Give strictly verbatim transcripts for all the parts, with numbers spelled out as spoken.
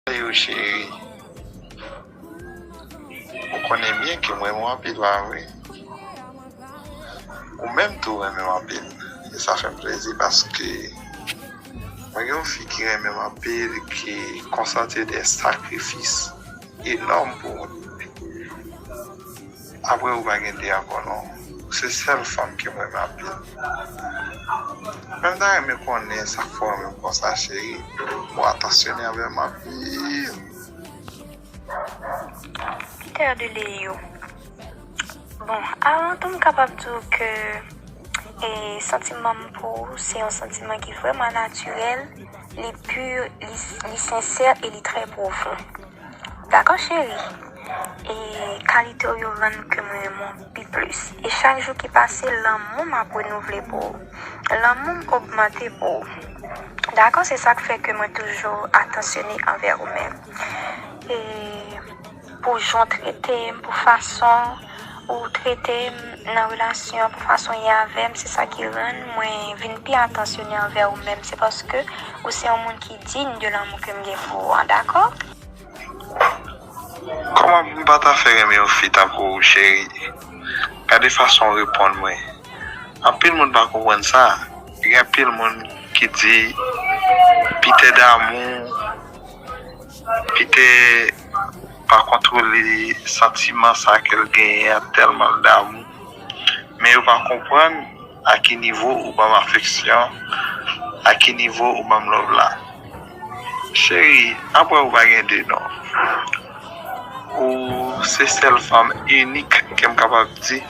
Yo cheri, ou konnen byen ke m renmen w anpil, pa vre? Ou menm tou renmen m anpil. E sa fè m plezi paske mwen gen yon fi ki renmen m anpil, ki konsantre de sakrifis enòm pou mwen. Apre ou pa gen de ankò non. Ou se sèl fanm ke m renmen anpil. Men m ta renmen konnen sa k fè w renmen m konsa, cheri. Ou atansyone avè m anpil. Peter de Leo. Bon, avan tou m kapab di w ke e, santiman m pou ou se yon santiman ki vrèman natirèl, li pi, li, li sensè e li trè pwofon. Dakò cheri? E kalite w yo rann ke mwen renmen w pi plis. E chak jou ki pase, lanmou m ap renouvle pou ou. Lanmou m ogmante pou ou. Dakò, se sa k fè ke mwen toujou atansyone anvè ou menm. E pou jan w trete m, pou fason ou trete m nan relasyon, pou fason w ye avè m, se sa ki rann mwen vin pi atansyone anvè ou menm. Se paske ou se yon moun ki diy de lanmou ke m gen pou ou an, dakò? Kòman pou m pa ta fè renmen yon fi tankou ou, cheri? Gade fason w reponn mwen. Anpil moun pa konprann sa. Gen anpil moun ki di Peter damou, Peter pa kontwole santiman sa ke l genyen an, tèlman l damou. Men yo pa konprann a ki nivo ou ban m afeksyon, a ki nivo ou ban m love la. Cheri, apre ou pa gen de non. Ou se sèl fanm inik ke m kapab di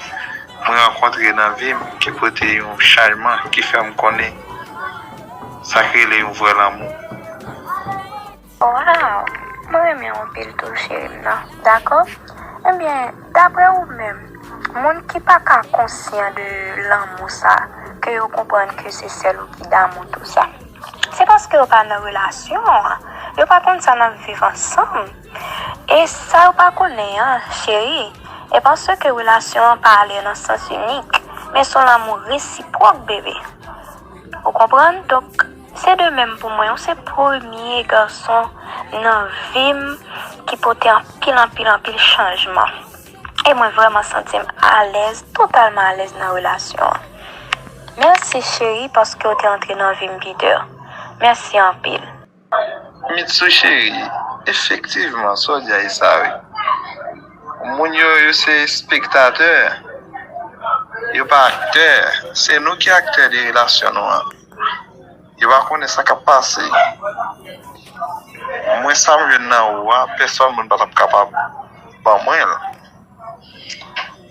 mwen rankontre nan vi m ki pote yon chanjman ki fè m konnen sa k rele yon vrè lanmou. Waw, mwen renmen w anpil tou cheri m nan, dakò? Ebyen, daprè ou menm, moun ki pa ka konsyan de lanmou sa, ke yo konprann ke se sèl ou ki damou tou sa, se paske yo pa nan relasyon an, yo pa konn sa n ap viv ansanm. E sa yo pa konnen an, cheri, e paske relasyon an pa ale nan sans inik, men se yon lanmou resipwòk, bebe. Ou konprann? Donk, se de menm pou mwen, ou se premye gason nan vi m ki pote anpil, anpil, anpil chanjman. E mwen vrèman santi m alèz, totalman alèz nan relasyon an. Mèsi, cheri, paske w te antre nan vi m, Peter. Mèsi anpil. Mitsou cheri, efektivman, sa w di a e sa wi. Moun yo, yo se espektatè, yo pa aktè. Se nou ki aktè de relasyon nou an. Yo pa konnen sa k ap pase. Mwen, sa m jwenn nan ou a, pèsòn moun pa t ap kapab ban mwen l.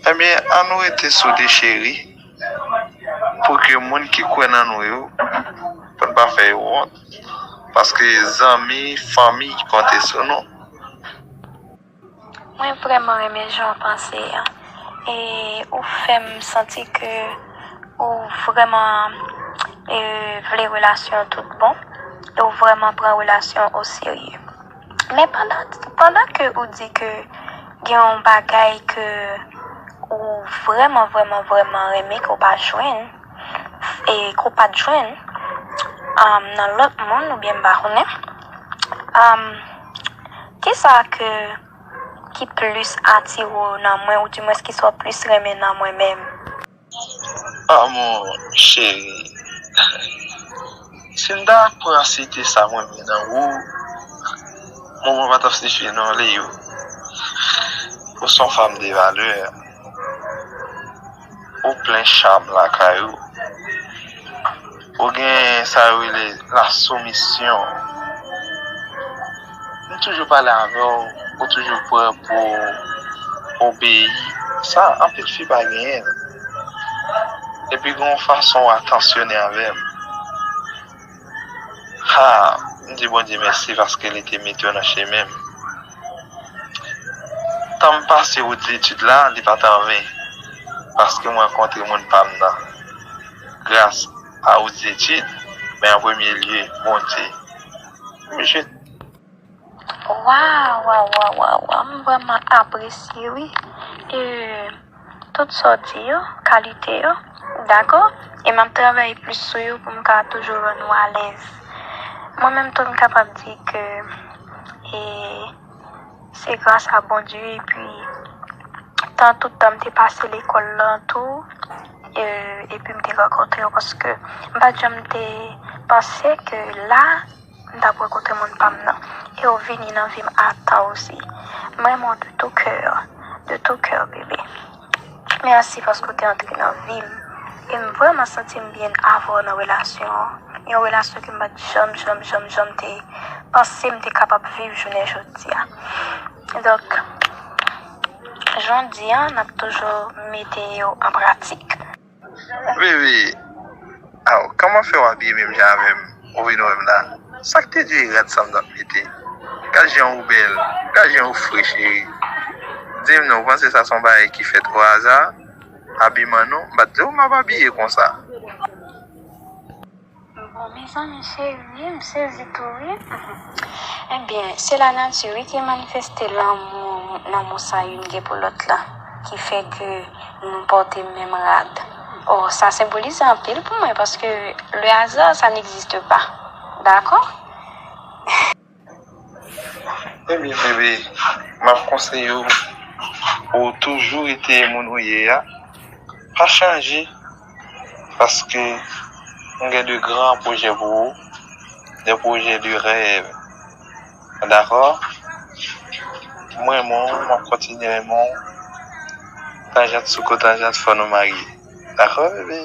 Ebyen, ann nou rete soude, cheri, pou ke moun ki kwè nan nou yo, pou n pa fè yo wont, paske zanmi, fanmi konte sou nou. Mwen vrèman renmen jan w panse an. E ou fè m santi ke ou vrèman e, vle relasyon tout bon. E ou vrèman pran relasyon o serye. Men pandan, pandan ke ou di ke gen yon bagay ke ou vrèman, vrèman, vrèman renmen ke w pa jwenn, e ke w pa t jwenn um, nan lòt moun oubyen m pa konnen, um, kisa ke ki plis atire w nan mwen, oudimwens kisa w plis renmen nan mwen menm? Amou cheri, si m ta pran site sa mwen renmen nan ou, moman pa t ap sifi non, Leo. Ou se yon fanm de valè. Ou plen cham lakay ou. Ou gen sa yo rele la soumisyon. M toujou pale avè w, ou toujou prè pou w obeyi. Sa, anpil fi pa genyen l. Epi gen yon fason w atansyone avè m. Ha, m di Bondye mèsi paske li te mete w nan chemen m. Tan m pase wout etid la, li pa t anven, paske m rankontre moun pa m nan. Gras a wout etid, men an premye lye, Bondye. M jete. Waw, waw, waw, waw, waw. M vrèman apresye, wi. E, tout sa w di yo, kalite yo, dakò? E m ap travay plis sou yo pou m ka toujou rann ou alèz. Mwen menm tou, m kapab di ke E se gras a Bondye, epi tan tout tan m te pase lekòl lan tou, e, epi m te rankontre yo, paske m pa t janm te panse ke la, m t ap rankontre moun pa m nan. E w vini nan vi m atan osi. M renmen w de tout cœur, de tout cœur, bebe. Mèsi paske w te antre nan vi m. E m vrèman santi m byen avè w nan relasyon an. Yon relasyon ke m pa t janm, janm, janm, janm te panse m te kapab viv jounen jodi a. Donk, jan w di an, n ap toujou mete yo an pratik. Bebe, aw, kòman fè w abiye menm jan avè m? Ou vin wè m la? Sa k te dwe rad sa m t ap mete? Gad jan ou bèl, gad jan ou fre, cheri. Di m non, ou panse sa se yon bagay ki fèt o aza? Abiman nou, m pa t di w m ap abiye konsa. Bon, mezanmi cheri, m sezi tou wi. Ebyen, se lanati wi ki manifeste lanmou, lanmou sa youn gen pou lòt la, ki fè ke nou pòte menm rad. Oh, sa senbolize anpil pou mwen, paske le hasard, ça n'existe pas. Dakò? Ebyen, bebe, m ap konseye w pou w toujou rete moun ou ye a. Pa chanje, paske m gen de gran pwojè pou ou, de pwojè de rèv. Dakò? M renmen w, m ap kontinye renmen w. Tanjant sou ko tanjant, fò nou marye. Dakò, bebe?